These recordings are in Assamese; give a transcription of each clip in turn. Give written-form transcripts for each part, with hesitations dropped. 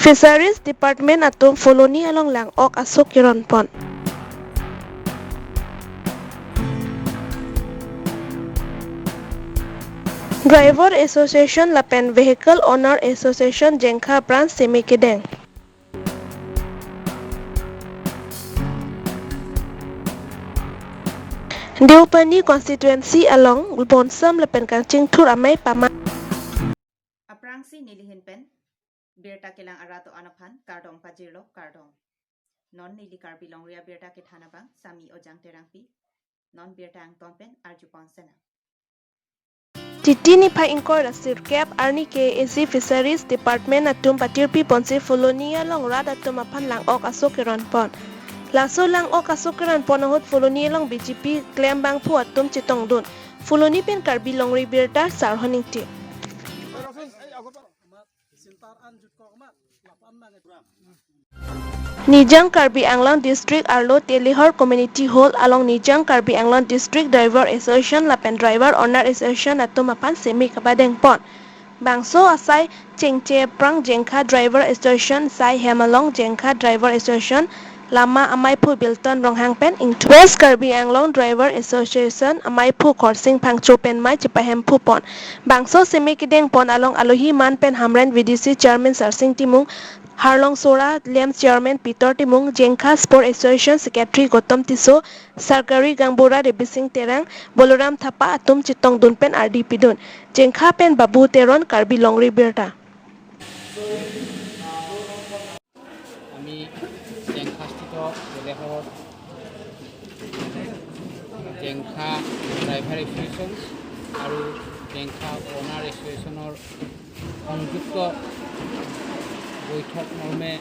Fisheries Department atum Foloni along lang ok asuk kiron pon. Driver Association lapen Vehicle Owner Association Jengkha Branch Semi Kideng. Deopani constituency along Bonsam lapen Kangching Thur amai pama. Aprangsi nilihin pen berta kelang arato anaphan kardong pajirlo kardong non nili karbi longria berta ke thanabang sami ojang terangpi non berta ang tonpen arjupon sena. Titini pha ingkor asir cap arni ke AC Fisheries Department atum patirpi ponsi Foloni along rad atum aphan lang ok asuk kiron pon. Laso lang ok asuk kiron pon ahut Foloni along BJP claim bang phu atum chitong dun. Foloni pen karbi longri birta sarhoning ti. Nijang Karbi Anglong District Arlo Telihor Community Hall along Nijang Karbi Anglong District Driver Association lapen Driver Owner Association atum apan semi kabadeng pon. Bangso asai Chengche Prang Jengkha Driver Association sai Hemalong Jengkha Driver Association lama amai phu Bilton Ronghang pen ingthu. West Karbi Anglong Driver Association amai phu Khorsing Phangcho pen mai Chipahem phu pon. Bangso semi kideng pon along Alohi Man pen Hamren VDC Chairman Sarsing Timung Harlong Sora Lem Chairman Peter Timung Jengkha Sport Association Secretary Gautam Tiso Sarkari Gangbura Rebising Terang Boloram Thapa atum Chitong Dun pen RDP Dun Jengkha pen Babu Teron Karbi Longri Birta. আমি জেংখাস্থিত বেলেঘৰত জেংখা ড্ৰাইভাৰ এছ'চিয়েশ্যন আৰু জেংখা অ'নাৰ এছ'চিয়েশ্যনৰ সংযুক্ত বৈঠক মৰ্মে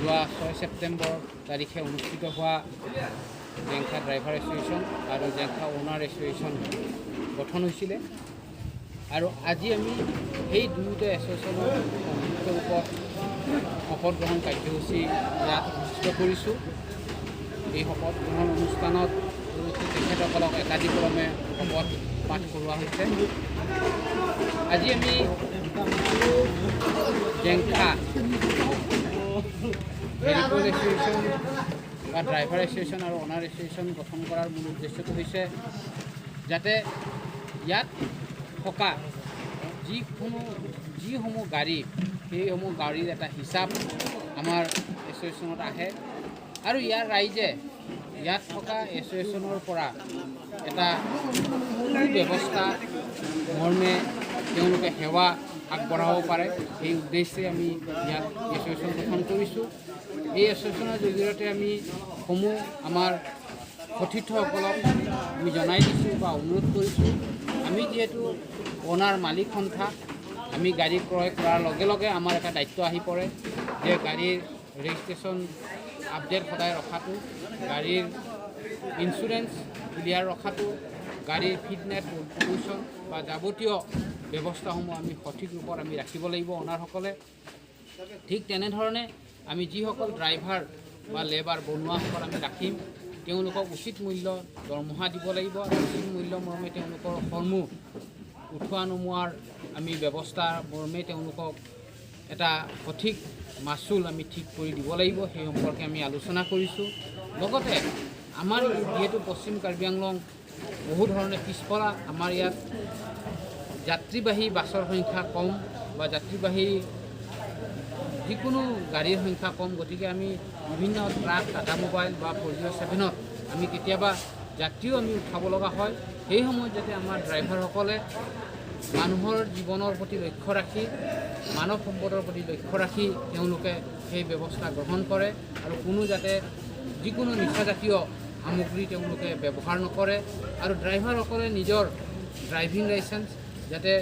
যোৱা 6 ছেপ্টেম্বৰ তাৰিখে অনুষ্ঠিত হোৱা জেংখা ড্ৰাইভাৰ এছ'চিয়েশ্যন আৰু জেংখা অ'নাৰ এছ'চিয়েশ্যন গঠন হৈছিলে আৰু আজি আমি সেই দুয়োটা এছ'চিয়েশ্যনৰ সংযুক্ত ৰূপত শপত গ্ৰহণ কাৰ্যসূচী ইয়াত অনুষ্ঠিত কৰিছোঁ। এই শপত গ্ৰহণ অনুষ্ঠানত তেখেতসকলক একাদিক্ৰমে শপত পাঠ কৰোৱা হৈছে। আজি আমি জেংখা ভেহিকল এছ'চিয়েশ্যন বা ড্ৰাইভাৰ এছ'চিয়েশ্যন আৰু অ'নাৰ এছ'চিয়েশ্যন গঠন কৰাৰ মূল উদ্দেশ্যটো হৈছে যাতে ইয়াত থকা যিসমূহ গাড়ী সেইসমূহ গাড়ীৰ এটা হিচাপ আমাৰ এছ'চিয়েশ্যনত আহে আৰু ইয়াৰ ৰাইজে ইয়াত থকা এছ'চিয়েশ্যনৰ পৰা এটা সুব্যৱস্থা মৰ্মে তেওঁলোকে সেৱা আগবঢ়াব পাৰে, সেই উদ্দেশ্যে আমি ইয়াত এছ'চিয়েশ্যন গঠন কৰিছোঁ। এই এছ'চিয়েশ্যনৰ জৰিয়তে আমি সমূহ আমাৰ সতীৰ্থসকলক আমি জনাই দিছোঁ বা অনুৰোধ কৰিছোঁ, আমি যিহেতু অ'নাৰ মালিক সন্থা, আমি গাড়ী ক্ৰয় কৰাৰ লগে লগে আমাৰ এটা দায়িত্ব আহি পৰে যে গাড়ীৰ ৰেজিষ্ট্ৰেশ্যন আপডেট সদায় ৰখাটো, গাড়ীৰ ইঞ্চুৰেঞ্চ ক্লিয়াৰ ৰখাটো, গাড়ীৰ ফিটনেছ পলিউশ্যন বা যাৱতীয় ব্যৱস্থাসমূহ আমি সঠিক ৰূপত আমি ৰাখিব লাগিব অ'নাৰসকলে। ঠিক তেনেধৰণে আমি যিসকল ড্ৰাইভাৰ বা লেবাৰ বনোৱাসকল আমি ৰাখিম, তেওঁলোকক উচিত মূল্য দৰমহা দিব লাগিব আৰু উচিত মূল্য মৰ্মে তেওঁলোকৰ সমূহ উঠোৱা নমোৱাৰ আমি ব্যৱস্থা মৰ্মে তেওঁলোকক এটা সঠিক মাচুল আমি ঠিক কৰি দিব লাগিব, সেই সম্পৰ্কে আমি আলোচনা কৰিছোঁ। লগতে আমাৰ যিহেতু পশ্চিম কাৰ্বি আংলং বহু ধৰণে পিছপৰা, আমাৰ ইয়াত যাত্ৰীবাহী বাছৰ সংখ্যা কম বা যাত্ৰীবাহী যিকোনো গাড়ীৰ সংখ্যা কম, গতিকে আমি বিভিন্ন ট্ৰাক, টাটা মোবাইল বা 407ত আমি কেতিয়াবা যাত্ৰীও আমি উঠাব লগা হয়। সেই সময়ত যাতে আমাৰ ড্ৰাইভাৰসকলে মানুহৰ জীৱনৰ প্ৰতি লক্ষ্য ৰাখি, মানৱ সম্পদৰ প্ৰতি লক্ষ্য ৰাখি তেওঁলোকে সেই ব্যৱস্থা গ্ৰহণ কৰে আৰু কোনো যাতে যিকোনো নিচাজাতীয় সামগ্ৰী তেওঁলোকে ব্যৱহাৰ নকৰে আৰু ড্ৰাইভাৰসকলে নিজৰ ড্ৰাইভিং লাইচেঞ্চ যাতে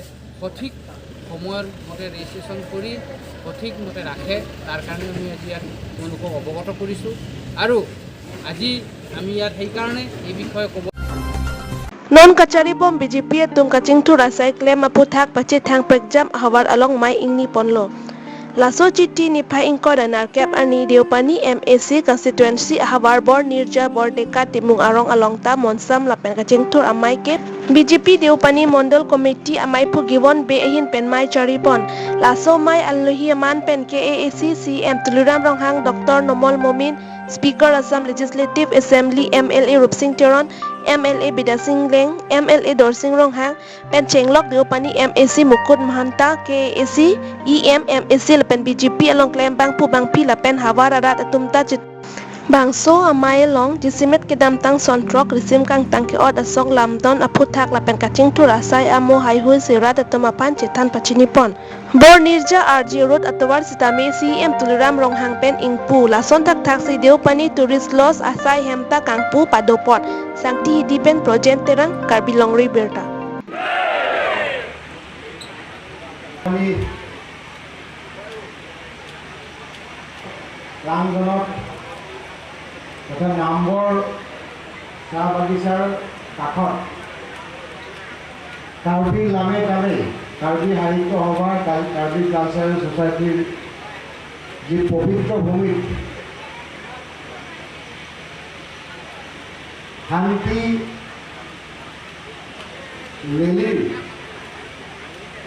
সঠিক সময়ৰ মতে ৰেজিষ্ট্ৰেশ্যন কৰি সঠিক মতে ৰাখে, তাৰ কাৰণে আমি আজি ইয়াত তেওঁলোকক অৱগত কৰিছোঁ আৰু আজি আমি ইয়াত সেইকাৰণে এই বিষয়ে ক'ব। Non Kachari bom BJP atum kaching thur asai claim apu thak pache thang pekjam hawar along mai ingni ponlo. Laso chitti ni pha ingkor anar cap ani Deopani MAC constituency hawar bor nirja bor deka timung arong along ta monsam lapen kaching thur amai ke BJP Deopani Mondal Committee amai phu giwon be ahin pen mai chari pon. Laso mai allohi aman pen KAAC CM Tuliram Ronghang Dr. Nomol Momin Speaker Assam Legislative Assembly MLA Rupsing Teron MLA Bidasing Leng MLA Dorsing Ronghang pen Chenglok Deopani MAC Mukut Mahanta KAAC EM MAC lapen BJP along klem bang pu bang pi lapen hawararat atumta chit bangso amai long jisimet kedam tang sontrok risim kang tang ke od asok lamdon aphuthak lapen kaching tur asai amo hai hui sirat atuma pan chetan pachini pon bor nirja RG road atwar sitame CM Tuliram Ronghang pen ingpu lason thak thak si Deopani tourist loss asai hemta kangpu padopon sangti dipen project terang Karbi Longri berta ৰামজনক তথা নামবৰ চাহ বাগিচাৰ কাষত কাৰ্বি লামে তামে কাৰ্বি সাহিত্য সভা কাৰ্বি কালচাৰেল ছ'চাইটিৰ যি পবিত্ৰ ভূমিত শান্তি ৰেলীৰ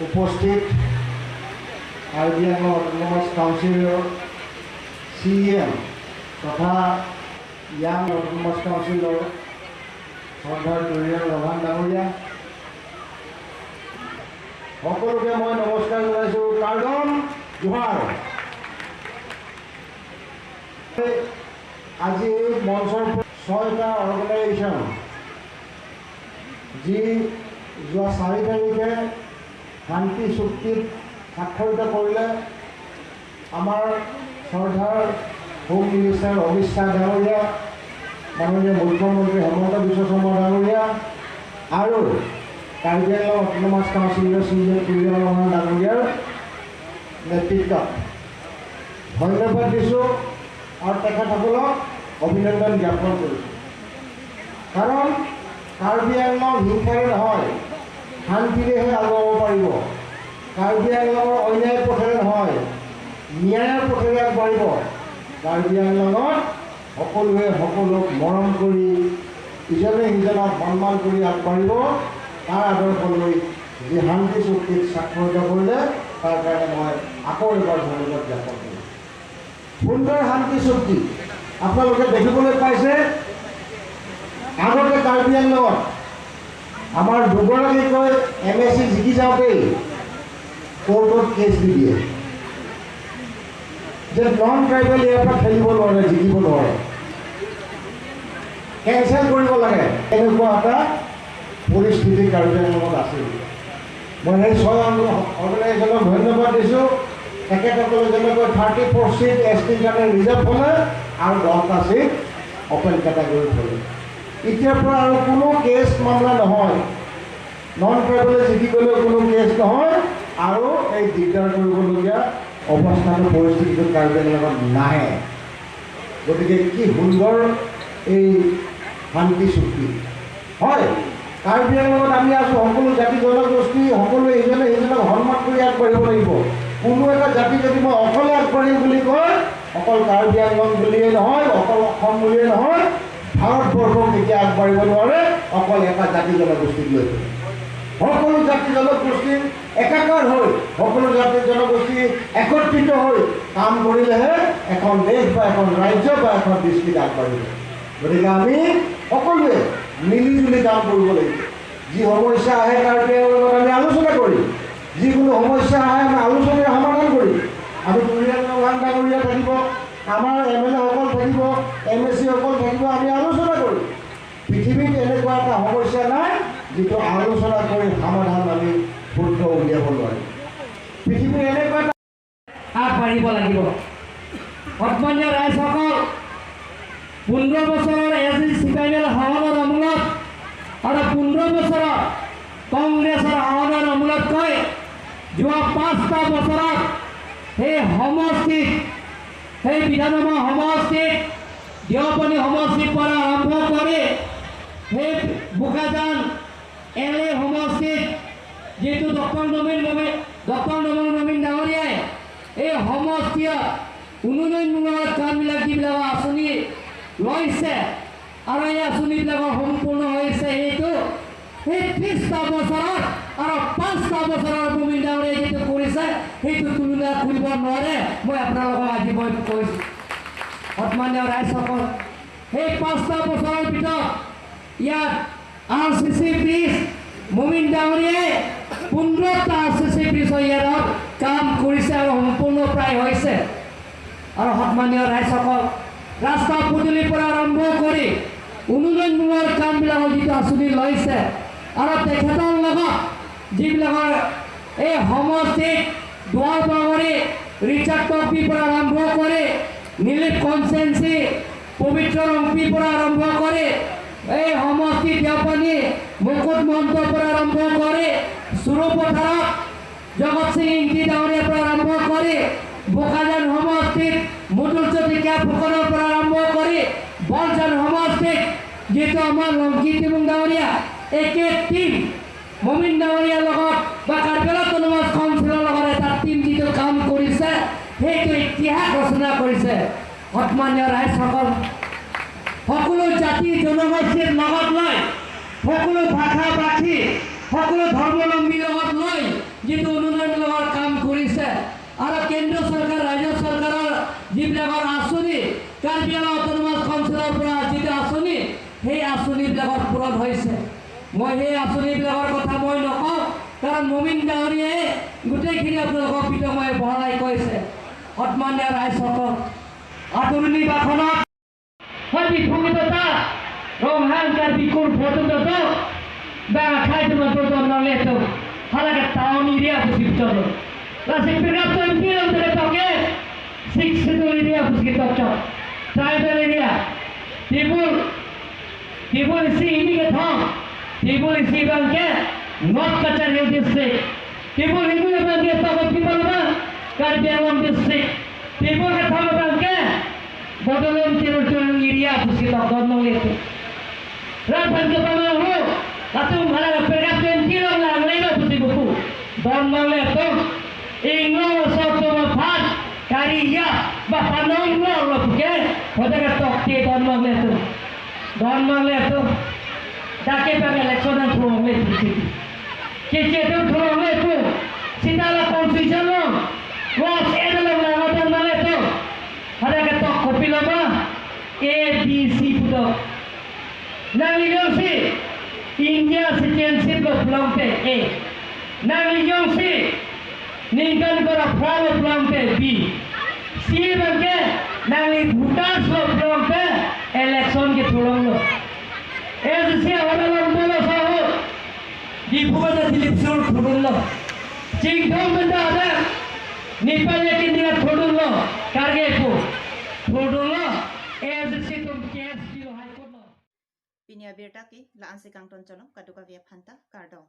উপস্থিত কাৰ্বি আংলং অট'নমাছ কাউন্সিলৰ CM তথা ইয়াং অট'নমাছ কাউন্সিলৰ শ্ৰদ্ধাৰ তুলিৰাম ৰংহাং ডাঙৰীয়া, সকলোকে মই নমস্কাৰ জনাইছোঁ। কাৰ্ডন জোহাৰ। আজি এই মঞ্চৰ 6টা অৰ্গেনাইজেশ্যন যি যোৱা 4 তাৰিখে শান্তি চুক্তিত স্বাক্ষৰিত কৰিলে, আমাৰ শ্ৰদ্ধাৰ হোম মিনিষ্টাৰ অমিত শ্বাহ ডাঙৰীয়া, মাননীয় মুখ্যমন্ত্ৰী হেমন্ত বিশ্ব শৰ্মা ডাঙৰীয়া আৰু কাৰ্বি আংলং অট'নমাছ কাউন্সিলৰ CM Tuliram Ronghang ডাঙৰীয়াৰ নেতৃত্বত ধন্যবাদ দিছোঁ আৰু তেখেতসকলক অভিনন্দন জ্ঞাপন কৰিছোঁ। কাৰণ কাৰ্বি আংলং হিংসাৰে নহয়, শান্তিৰেহে আগুৱাব পাৰিব। কাৰ্বি আংলঙৰ অন্যায় পথেৰে নহয়, ন্যায়ৰ পথেৰে আগবাঢ়িব। কাৰ্বি আংলঙত সকলোৱে সকলোক মৰম কৰি ইজনে সিজনক সন্মান কৰি আগবাঢ়িব, তাৰ আদৰ্শ লৈ যি শান্তি চুক্তিত স্বাক্ষৰিত কৰিলে তাৰ কাৰণে মই আকৌ এবাৰ ধন্যবাদ জ্ঞাপন কৰিছোঁ। সুন্দৰ শান্তি চুক্তি আপোনালোকে দেখিবলৈ পাইছে। আগতে কাৰ্বি আংলঙত আমাৰ দুগৰাকীকৈ MAC জিকি যাওঁতেই কোৰ্টত কেছ দি দিয়ে যে নন ট্ৰাইবেল ইয়াৰ পৰা খেলিব নোৱাৰে, জিকিব নোৱাৰে, কেঞ্চেল কৰিব লাগে। এনেকুৱা এটা পৰিস্থিতি কাৰ্বি আংলঙত আছিল। মই সেই 6 অৰ্গেনাইজেশ্যনক ধন্যবাদ দিছোঁ। তেখেতসকলে যেনেকৈ 34 চিট এছ টিৰ কাৰণে ৰিজাৰ্ভ হ'লে আৰু 10টা চিট অপেন কেটেগৰীত হ'লে, এতিয়াৰ পৰা আৰু কোনো কেছ মামলা নহয়, নন ট্ৰাইবেলে জিকি গ'লেও কোনো কেছ নহয় আৰু এই দিগদাৰ কৰিবলগীয়া অৱস্থাটো পৰিস্থিতিটো কাৰ্বি আংলঙত নাহে। গতিকে কি সুন্দৰ এই শান্তি চুক্তি হয়। কাৰ্বি আংলঙত আমি আছোঁ, সকলো জাতি জনগোষ্ঠী সকলোৱে ইজনে সিজনক সন্মান কৰি আগবাঢ়িব লাগিব। কোনো এটা জাতি যদি মই অকলে আগবাঢ়িম বুলি কয়, অকল কাৰ্বি আংলং বুলিয়েই নহয়, অকল অসম বুলিয়েই নহয়, ভাৰতবৰ্ষ কেতিয়া আগবাঢ়িব নোৱাৰে অকল এটা জাতি জনগোষ্ঠীক লৈ পেলাই। সকলো জাতি জনগোষ্ঠীৰ একাকাৰ হৈ, সকলো জাতি জনগোষ্ঠী একত্ৰিত হৈ কাম কৰিলেহে এখন দেশ বা এখন ৰাজ্য বা এখন ডিষ্ট্ৰিক্ট আগবাঢ়িব। গতিকে আমি সকলোৱে মিলিজুলি কাম কৰিব লাগিব। যি সমস্যা আহে কাৰ্বি আংলঙত আমি আলোচনা কৰিম, যিকোনো সমস্যা আহে আমি আলোচনাৰে সমাধান কৰিম। আমি তুলিৰাম ৰংহাং ডাঙৰীয়া থাকিব, আমাৰ MLA সকল থাকিব, MAC সকল থাকিব, আমি আলোচনা কৰিম। পৃথিৱীত এনেকুৱা এটা সমস্যা নাই যিটো আলোচনা কৰি সমাধান আমি সূত্ৰ উলিয়াব নোৱাৰিম। পৃথিৱীৰ এনেকুৱা এটা আগবাঢ়িব লাগিব। সন্মানীয় ৰাইজসকল, 15 বছৰৰ এছ জি চিপাইমেল শাসনৰ আমোলত আৰু 15 বছৰৰ কংগ্ৰেছৰ শাসনৰ আমোলতকৈ যোৱা 5টা বছৰত সেই সমষ্টিত, সেই বিধানসভা সমষ্টিত দেওপানী সমষ্টিৰ পৰা আৰম্ভ কৰি সেই বোকাজান এল এ সমষ্টিত যিটো ডক্টৰ নমল মমিন ডাঙৰীয়াই এই সমষ্টিত উন্নয়নমূলক কামবিলাক যিবিলাক আঁচনি লৈছে আৰু এই আঁচনিবিলাকৰ সম্পূৰ্ণ হৈছে, সেইটো সেই 30টা বছৰত আৰু 5টা বছৰৰ মমিন ডাঙৰীয়াই যিটো কৰিছে সেইটো তুলনা কৰিব নোৱাৰে। মই আপোনালোকক আজি মই কৈছোঁ সন্মানীয় ৰাইজসকল, সেই 5টা বছৰৰ ভিতৰত ইয়াত আৰ চি চি ব্ৰিজ মমিন ডাঙৰীয়াই 15টা আৰ চি চি ব্ৰিজৰ ইয়াত কাম কৰিছে আৰু সম্পূৰ্ণ প্ৰায় হৈছে। আৰু সন্মানীয় ৰাইজসকল, ৰাস্তা পদূলিৰ পৰা আৰম্ভ কৰি উন্নয়নমূলক কামবিলাকৰ যিটো আঁচনি লৈছে আৰু তেখেতৰ লগত যিবিলাকৰ এই সমষ্টিত দুৱাৰ বাগৰি ৰিচাৰ্ড টকবিৰ পৰা আৰম্ভ কৰি নীলিপ কনচেঞ্চি পবিত্ৰ ৰংপিৰ পৰা আৰম্ভ কৰি এই সমষ্টি দেওপানী মুকুট মহন্তৰ পৰা আৰম্ভ কৰি চুৰুপথাৰত জগত সিং ইংতি ডাঙৰীয়াৰ পৰা আৰম্ভ কৰি বোকাজান সমষ্টিত মধুৰজ্যোতি ফুকনৰ পৰা আৰম্ভ কৰি বৰজান সমষ্টিত যিটো আমাৰ লংকি তিমুং ডাঙৰীয়া একে টীম মমিন ডাঙৰীয়াৰ লগত বা কাৰ্বি অট'নমাছ কাউন্সিলৰ লগত এটা টীম যিটো কাম কৰিছে, সেইটো ইতিহাস ৰচনা কৰিছে। সন্মানীয় ৰাইজসকল, সকলো জাতি জনগোষ্ঠীৰ লগত লৈ, সকলো ভাষা ভাষী, সকলো ধৰ্মাৱলম্বীৰ লগত লৈ যিটো উন্নয়নমূলক কাম কৰিছে আৰু কেন্দ্ৰীয় চৰকাৰ, ৰাজ্য চৰকাৰৰ যিবিলাকৰ আঁচনি, কাৰ্বি আংলং অট'নমাছ কাউন্সিলৰ পৰা যিটো আঁচনি, সেই আঁচনিবিলাকৰ পূৰণ হৈছে। মই সেই আঁচনিবিলাকৰ কথা মই নকওঁ, কাৰণ মমিন ডাঙৰীয়াই গোটেইখিনি আপোনালোকক বিতংকৈ বহলাই কৈছে। সন্মানীয় ৰাইজসকল, আদৰণি ভাষণত হয় Ronghang Karbi kur photo to ba khai tu to to na le to halaga town area pusi to la sik pirap to MP long tere to ke six schedule area pusi to to tribal area tibul tibul si ini ke thong tibul si bang ke North Cachar Hill district tibul ini bang ke to ko people ba Karbi Anglong district tibul ke thong bang ke Bodoland territorial area pusi to don le to Rapan ke pamahu latung halaga perap tiro lang leno pusi buku don mang le to inglo so to ma phat kariya ba panong lo lo puke hoda ka tok te don mang le to don mang le to dake pa election an thong le pusi ke che to thong le to sitala constitution lo was edalo lang don mang le to hoda ka tok kopi lo ba A B C puto Nang linyong si India citizenship lo belong te A. Nang linyong si Ningkan kora fra lo belong te B. C bangke nang li Bhutan lo belong te election ke thulong lo. S C awala lo lo sa ho. Dipu banda Dilip sur thulong lo. Chingthong banda ada Nepal ye kindra thulong lo. Karge ko thulong lo. S C tum case kilo high court lo. Pinia birta ki la ansi kangton cholong kaduka via phanta kardong.